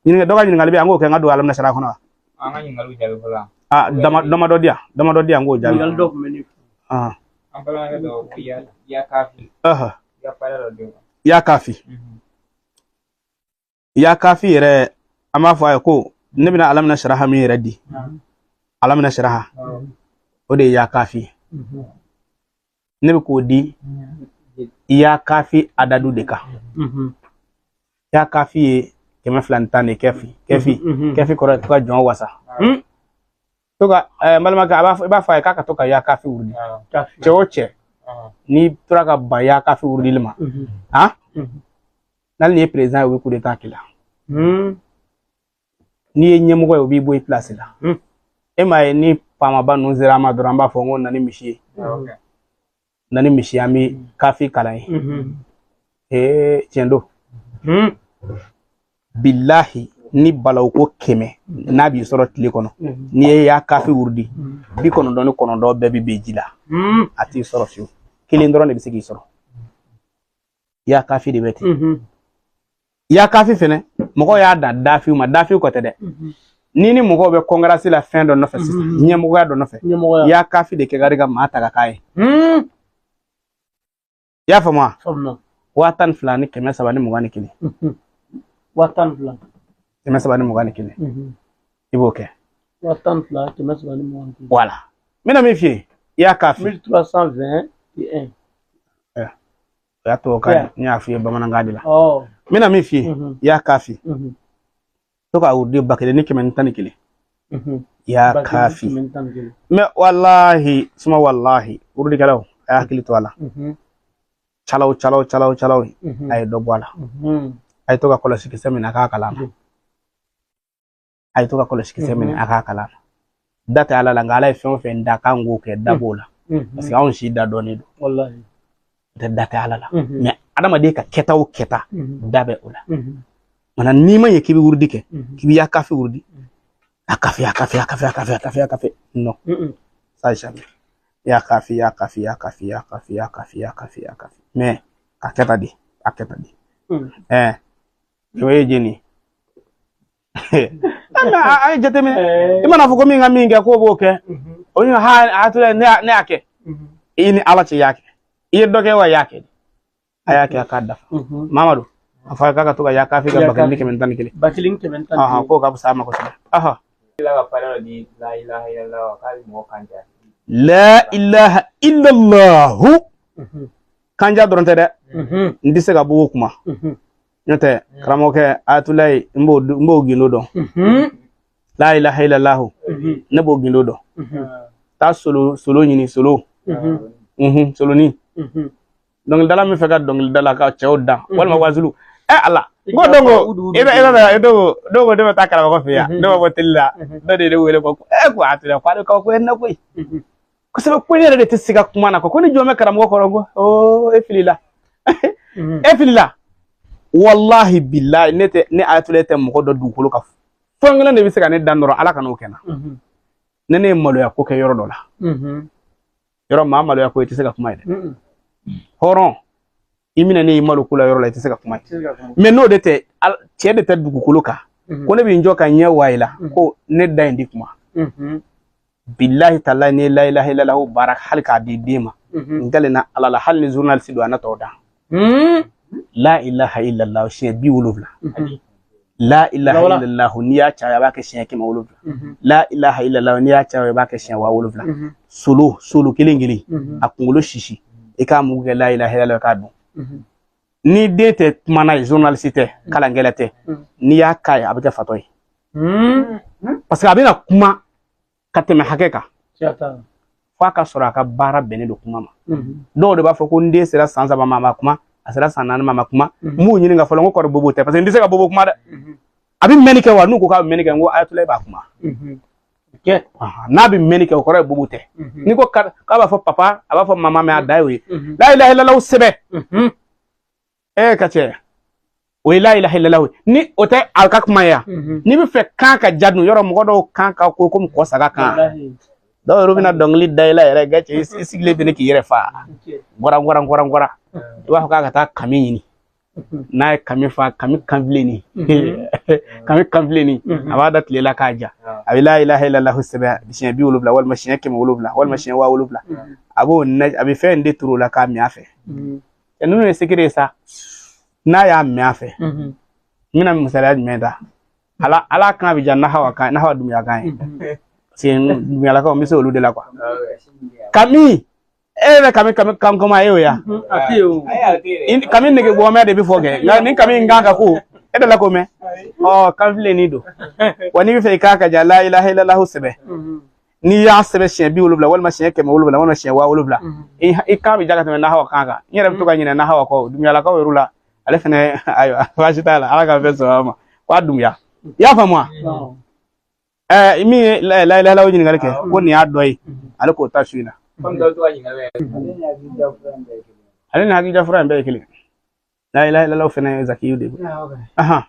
Ɲininka dɔ ka ɲininkali bɛ yan, an k'o kɛ n ka don alamina kɔnɔ wa? An ka ɲininkaliw jaabi fɔlɔ. Ah, dama damadɔ di yan, damadɔ di yan, n k'o jaabi. Ɲininkali dɔ tun bɛ ne kun. Ah. An balimakɛ dɔ ko ya ya kafi. Aha. Ya fara dɔ di. Ya kafi. Ya kafi yɛrɛ, an b'a fɔ a ye ko ne bɛna alamina saraha min yɛrɛ di, alamina saraha, o de ye ya kafi ye. Ne bɛ k'o di ya kafi adadu de kan. Ya kafi ye 210 de kɛfi kɛfi. Kɛfi kɔrɔ ye to ka jɔn wasa, to ka n balimakɛ, a b'a fɔ, i b'a fɔ a ye k'a ka to ka ya kafi wurudi. Cɛ o cɛ, n'i tora ka ban ya kafi wurudili ma, han, n'ale ye président ye, o bɛ coup d'état k'i la. N'i ye ɲɛmɔgɔ ye, o b'i bɔ i place la. E m'a ye, ni faamaba ninnu sera an ma dɔrɔn, an b'a fɔ n ko na ni misi ye, na ni misi, an bɛ kafi kalan ye. Ee, tiɲɛ don, bilahi, ni balawu ko 100 n'a b'i sɔrɔ tile kɔnɔ, n'i ye ya kafi wurudi, 99 bɛɛ bɛ bin ji la, a t'i sɔrɔ fiyewu. Kelen dɔrɔn de bɛ se k'i sɔrɔ. Ya kafi de bɛ ten. Ya kafi fɛnɛ, mɔgɔw y'a dan dafiw ma, dafiw kɔ tɛ dɛ. Ni mɔgɔw bɛ concurrence la fɛn dɔ nɔfɛ sisan, ɲɛmɔgɔya dɔ nɔfɛ, ya kafi de kɛ ka di ka maa ta ka k'a ye. I y'a faamu wa? 12,321. 12,000. 321. I b'o kɛ. 12,321. Voilà, n bɛna min f'i ye, ya kafi. 1321. O y'a tubabukan ye, n y'a f'i ye bamanankan de la. N bɛna min f'i ye, ya kafi, to k'a wurudi 1111. Ya kafi. Mais walahi suma walahi, wurudikɛlaw, a y'a hakili to a la. Calaw calaw calaw calaw, a ye dɔ bɔ a la. A ye to ka kɔlɔsi kisɛ minɛ, a k'a kalan na. A ye to ka kɔlɔsi kisɛ minɛ, a k'a kalan na. Da tɛ ala la, nka ala ye fɛn o fɛn da k'an k'o kɛ, da b'o la, parce que anw si da dɔnnen don. Tɛ da tɛ ala la, mais adamaden ka kɛta o kɛta, da bɛ o la. Mana n'i ma ɲɛ k'i bɛ wurudi kɛ, k'i bɛ ya kafi wurudi, a kafi, a kafi, a kafi, a kafi, a kafi, a kafi, non, ça jamais. Ya kafi, ya kafi, ya kafi, ya kafi, ya kafi, ya kafi, ya kafi, mais a kɛta di, a kɛta di. Ɛɛ, o ye jeni a ye jateminɛ, i mana fɔ ko min ka min kɛ, k'o b'o kɛ, o ɲɛ ha a tora ne y'a kɛ. I ni ala cɛ, y'a kɛ, i ye dɔ kɛ wa, y'a kɛ, a y'a kɛ, a k'a dafa. Mamadu, a fɔ k'a ka to ka ya kafi ka 1111. 1111. K'o ka fisa a ma kosɛbɛ. Aha. La ilaha illallahu, kanja dɔrɔn tɛ dɛ, n tɛ se ka bɔ o kuma, n'o tɛ karamɔgɔkɛ Ayatulayi, n b'o gindo dɔn. La ilaha illallahu, ne b'o gindo dɔn. Taa solo solo ɲini, solo, solonin dɔnkilidala min fɛ ka dɔnkilidala ka cɛw dan walima wazulu. Ɛ ala, n ko donc i bɛ i bɛ donc ne bɛ taa karamɔgɔ fɛ yan, ne bɛ bɔ teli la, dɔ de ye ne wele ko ɛ ko Ayatulayi, ko ale kabako ye ne koyi kosɛbɛ, ko ne yɛrɛ de tɛ se ka kuma na, ko ni jɔn bɛ karamɔgɔ kɔrɔ, ko oo, e filila, e filila. Walahi bilahi, ne tɛ, ne Ayatulayi tɛ mɔgɔ dɔ dugukolo kan, fɛn kelen de bɛ se ka ne dan dɔrɔn, ala ka n'o kɛ n na. Ne ye maloya ko kɛ yɔrɔ dɔ la, yɔrɔ maa maloya ko, i tɛ se ka kuma ye dɛ. Hɔrɔn i minɛ ne y'i malo ko la yɔrɔ la, i tɛ se ka kuma ye. Mais n'o de tɛ, cɛ de tɛ dugukolo kan, ko ne bɛ n jɔ ka ɲɛ wa i la ko ne da in di kuma. Bilahi talahi, ni la ilaha illallah baara hali k'a di den ma, n kalenna ala la, hali ni journaliste don, a na tɔw dan. La ilaha illallah siɲɛ 70, la ilaha illallah n'i y'a caya, a b'a kɛ siɲɛ 700, la ilaha illallah n'i y'a caya, i b'a kɛ siɲɛ 7000. Solo solo kelen kelen, a kunkolo sisi, i k'a mugu kɛ la ilaha illallah k'a dun. Ni den tɛ kuma n'a ye, journaliste tɛ, kalankɛla tɛ, n'i y'a k'a ye, a bɛ kɛ fatɔ ye, parce que a bɛna kuma ka tɛmɛ hakɛ kan, f'a ka sɔrɔ a ka baara bɛnnen don kuma ma. Dɔw de b'a fɔ ko n den sera san 3 ma, a ma kuma, a sera san 4 ma, a ma kuma. N b'u ɲininka fɔlɔ, n ko kɔrɔ bobo tɛ? Parce que n tɛ se ka bobo kuma dɛ. A bɛ mɛnni kɛ wa? N'u ko k'a bɛ mɛnni kɛ, n ko Ayatulayi b'a kuma. N'a bɛ mɛnni kɛ, o kɔrɔ ye bobo tɛ. N'i ko k'a b'a fɔ papa, a b'a fɔ mama, mais a da y'o ye. La ilaha illallah sɛbɛ ka cɛ, o ye la ilaha illallah. Ni o tɛ a ka kuma ye yan, n'i bɛ fɛ kan ka ja dun yɔrɔ, mɔgɔ dɔw kan ka ko komi kɔ saga kan, dɔw yɛrɛ bɛna dɔnkili da i la yɛrɛ, gɛ cɛ, i sigilen bɛ ne k'i yɛrɛ fa, ngɔra ngɔra ngɔra ngɔra, i b'a fɔ k'a ka taa kami ɲini. N'a ye kami fa, kami kanbilenni, kami kanbilenni, a b'a da tile la k'a ja, a bɛ la ilaha illallah sɛbɛn siɲɛ 70 walima siɲɛ 700 walima siɲɛ 7000. A b'o a bɛ fɛn in de turu o la k'a min a fɛ. Ninnu ye secret ye sa. N'a y'a min a fɛ, n bɛna misaliya jumɛn ta? Ala ala kan bɛ ja Nahawa kan, Nahawa Dunbuya kan ye, parce que Dunbuyalakaw, n bɛ se olu de la quoi. Kami, e bɛ kami kami kan kɔma e y'o ya? A tɛ yen o. Kami nege bɔ mɛ de bɛ fɔ kɛ, nka ni kami in kan ka ko e de la ko mɛn. Ɔ, kanfilenni don wa. N'i bɛ fɛ i k'a ka ja, la ilaha illallah sɛbɛn. N'i y'a sɛbɛn siɲɛ 70 walima siɲɛ 700 walima siɲɛ 7000, i kan bɛ ja ka tɛmɛ Nahawa kan kan. N yɛrɛ bɛ to ka ɲinɛ Nahawa kɔ Dunbuyalakaw yɛrɛ la. Ale fɛnɛ, ayiwa, baasi t'a la. Ala ka fɛn sɔrɔ a ma k'a Dunbuya. I y'a faamu wa? Ɛɛ, min ye la ilaha illallah ɲininkali kɛ ko nin y'a dɔ ye, ale k'o ta su in na. Ale ni hakilija fura in bɛɛ ye kelen. La ilaha illallah fɛnɛ ye zakiyu de ye. Ahan.